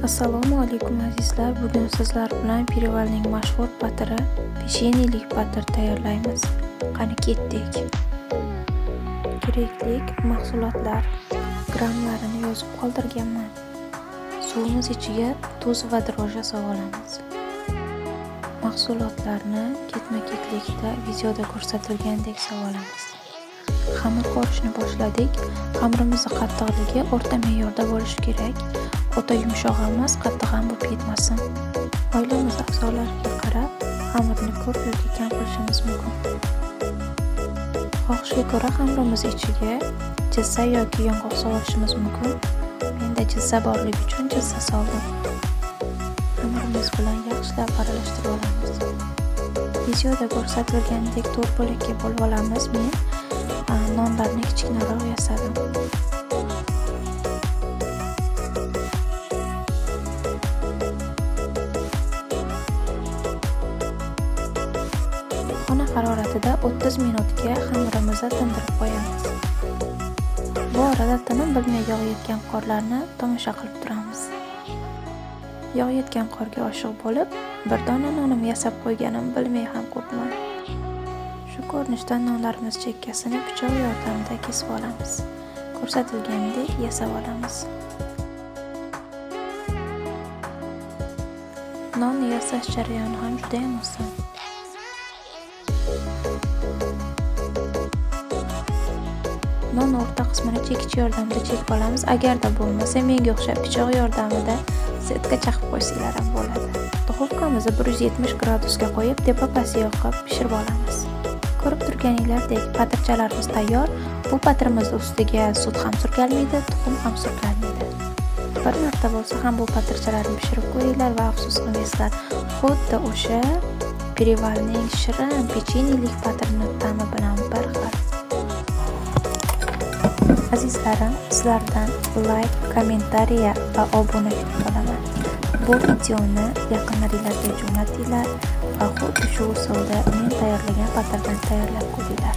Assalomu alaykum azizlar. Bugun sizlar bilan Perevalning mashhur patiri, pechenyelik patir tayyorlaymiz. Qani ketdik. Kerakli mahsulotlar grammlarini yozib qoldirganman. Suvimiz ichiga tuz va drojja solamiz. Mahsulotlarni ketma-ketlikda videoda ko'rsatilgandek solamiz. Xamir qorishni boshladik. Xamirimizni qattiqligi o'rta me'yorda bo'lishi kerak. O'ta yumshoq emas, qattiq ham bo'lib ketmasin. Oilamiz a'zolariga qarab xamirni ko'p yoki kam qilishimiz mumkin. Xohishga ko'ra xamirimiz ichiga jizza yoki yong'oq solishimiz mumkin. Menda jizza borligi uchun jizza soldim. Xamirimiz bilan yaxshilab aralashtirib olamiz. Videoda ko'rsatilgandek 4 bo'lakka bo'lib olamiz. Men nonlarni kichkinaroq yasadim. Xona haroratida 30 minutga xamirimizni tindirib qo'yamiz. Bu orada tinim bilmay yog'ayotgan qorlarni tomosha qilib turamiz. Yog'ayotgan qorga oshiq bo'lib, bir dona nonim yasab qo'yganim bilmay ham qo'yibman. Shu ko'rinishda nonlarimiz chekkasini pichoq yordamida kesib olamiz. Ko'rsatilgandek yasab olamiz. Nonni yasash jarayoni ham juda ham oson. Non o'rta qismini chekich yordamida chekib olamiz. Agarda bo'lmasa, menga o'xshab pichoq yordamida setka chaqib qo'ysanglar ham bo'ladi. Duxovkamizni 170 gradusga qo'yib, tepa pastga yoqib pishirib olamiz. Ko'rib turganinglardek patirchalarimiz tayyor. Bu patirimiz ustiga sut ham surkalmaydi, tuxum ham surkalmaydi. Bir marta bo'lsa ham bu patirchalarni pishirib ko'ringlar va afsus qilmaysizlar. Xuddi o'sha Perevalning shirin pechenyelik patirini ta'mi bilan bir xil. Azizlarim, sizlardan like, kommentariya va obuna kutib qolaman. Bu videoni yaqinlaringlarga jo'natinglar va xuddi shu usulda men tayyorlagan patirdan tayyorlab ko'ringlar.